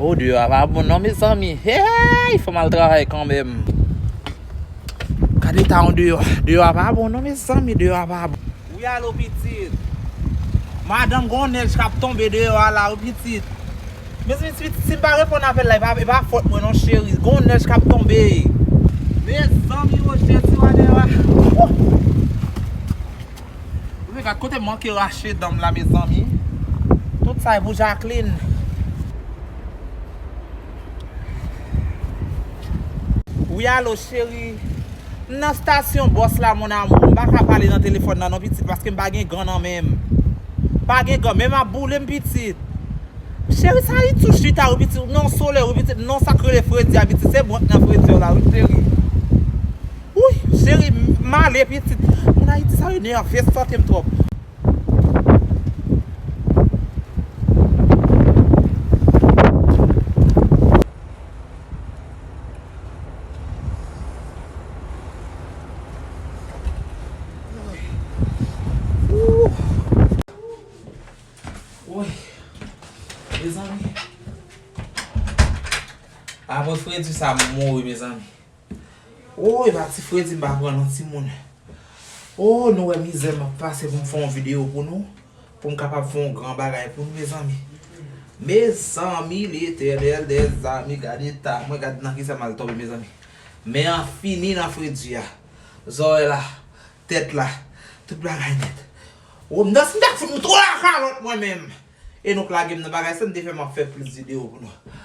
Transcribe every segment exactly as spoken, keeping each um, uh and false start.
Oh, deyò a pa bon non, mezanmi. Hey, fò m al travay kanmenm. Gade eta yon deyò. Deyò a pa bon non, mezanmi, deyò a pa bon. Wi, alo, pitit. Madanm, gon nèj k ap tonbe deyò a la, wi, pitit. Mezanmi, si, si m pa reponn apèl la, e pa, e pa fòt mwen non, cheri. Gon nèj k ap tonbe. Mezanmi, Rochè, ti wa deyò a. Wouh! Ou vin gad kote m manke rache dan m la, mezanmi. Tout sa e pou Jacqueline. Wi, alo, cheri. M nan stasyon bòs la, mon amour. M pa ka pale nan telefòn nan, non, pitit, paske m pa gen gan nan men m. Pa gen gan, men m ap boule m, pitit. Cheri, sa Ayiti w chita, wi, pitit. Non, solèy, wi, pitit. Non, sa k rele fredi a, pitit. Se mwen k nan fredi a la, wi, cheri. Wi, cheri, m ale, pitit. Moun Ayiti sa yo nève, sòte m twòp. Woy, mezanmi. Apre fredi sa, m mouri, mezanmi. Woy, e pa ti fredi m pa pran non, timoun. Oh, nou wè mizè m ap pase pou m fè yon videyo pou nou, pou m kapab fè yon gran bagay pou nou, mezanmi. Mezanmi, Letènèl dèzame, gade eta mwen, gade nan kisa m al tonbe, mezanmi. Men an fini nan fredi a. Zòrèy la, tèt la, tout bagay nèt. Oh, m danse, m t ap fout m twa kalòt mwen menm. E nou k lage m nan bagay sa, m te fè m ap fè plis videyo pou nou.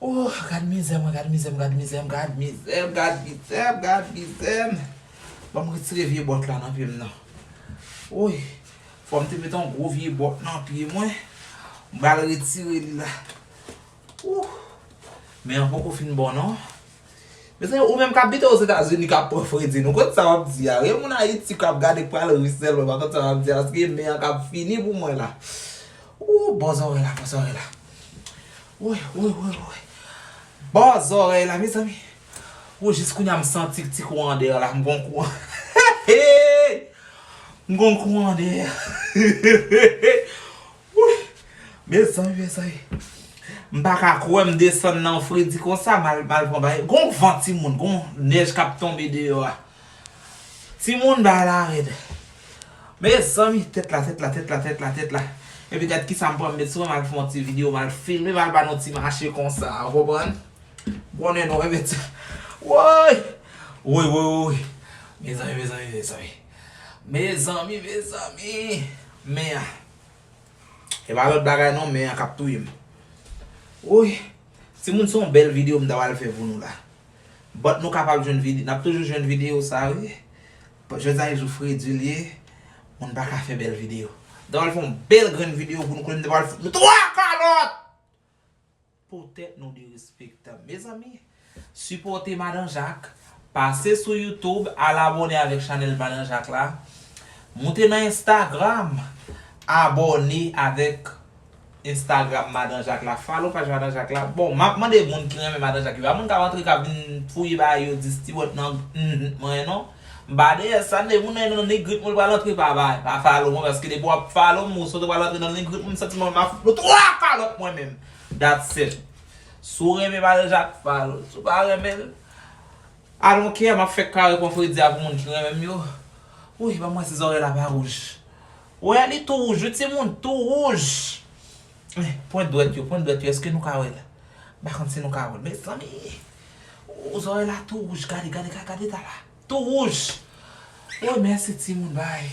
Oh, gad mizè mwen, gad mizè m, gad mizè m, gad mizè m, gad mizè m, gad mizè m. Ban m retire vye bòt la nan pye m nan. Woy, fò m te met yon gwo vye bòt nan pye mwen. M pral retire li la. Ouh. Men an poko fin bon non. Mezanmi, ou menm k ap bite Ozetazini k ap pran fredi, nou konn sa w ap di a. Gen moun Ayiti k ap gade k pral ri sèlman, pa konn sa w ap di a, paske men an k ap fini pou mwen la. Ou, bò zòrèy la, bò zòrèy la. Woy, woy, woy, woy. Bò zòrèy la, mezanmi. Ou, jis kounye a m santi ti kou an dèyè la, m gon kou. M gon kou an dèyè. Woy. Mezanmi, mezanmi. M pa ka kwè m desann nan fredi konsa, m al, m al pran bagay. Gon van, timoun, gon nèj k ap tonbe deyò a. Timoun, bagay la rèd. Mezanmi, tèt la, tèt la, tèt la, tèt la, tèt la. Epi gad kisa m pran, m met sou mwen, m al fè yon ti videyo, m al filme, m al ba nou ti mache konsa, ou konprann? Konnen nou renmen ti. Woy! Woy, woy, woy, woy. Mezanmi, mezanmi, mezanmi. Mezanmi, mezanmi. Men an. E pa lòt bagay non, men an k ap touye m. Woy! Timoun, se yon bèl videyo m ta pral fè pou nou la. But nou kapab jwenn vide-, n ap toujou jwenn videyo sa, wi. But jodi a se jou fredi l ye, moun pa ka fè bèl videyo. M ta pral fè yon bèl grenn videyo pou nou konnen m ta pral fout nou twa kalòt! Poutèt nou derespektan. Mezanmi, sipòte Madan Jak, pase sou YouTube, al abòne avèk chanèl Madan Jak la. Moute nan Instagram, abòne avèk Instagram Madan Jak la, follow paj Madan Jak la. Bon, m ap mande moun ki renmen Madan Jak yo, pa moun k ap antre k ap vin fouye bagay yo, di stewart nan, mhm, mwen non. M pa dèyè sa, de moun nan negrit mwen pral antre pa bay, pa follow mwen, paske depi w ap follow m, ou sot ou pral antre nan negrit mwen, m santi mwen m ap fout nou twa kalòt mwen menm. That's it. Si w renmen Madan Jak, follow. Si w pa renmen l, I don't care, m ap fèk kare pran fredi a pou moun ki renmen m yo. Woy, ban m wè si zòrèy la pa wouj. Wè, li tou wouj, wi, timoun, tou wouj. Eh, pwent dwèt yo, pwent dwèt yo, èske nou ka wè l? M pa konn si nou ka wè l. Mezanmi, o, zòrèy la tou wouj, gade, gade, gade, gade eta la. Tou wouj. Woy, mèsi, timoun, bay.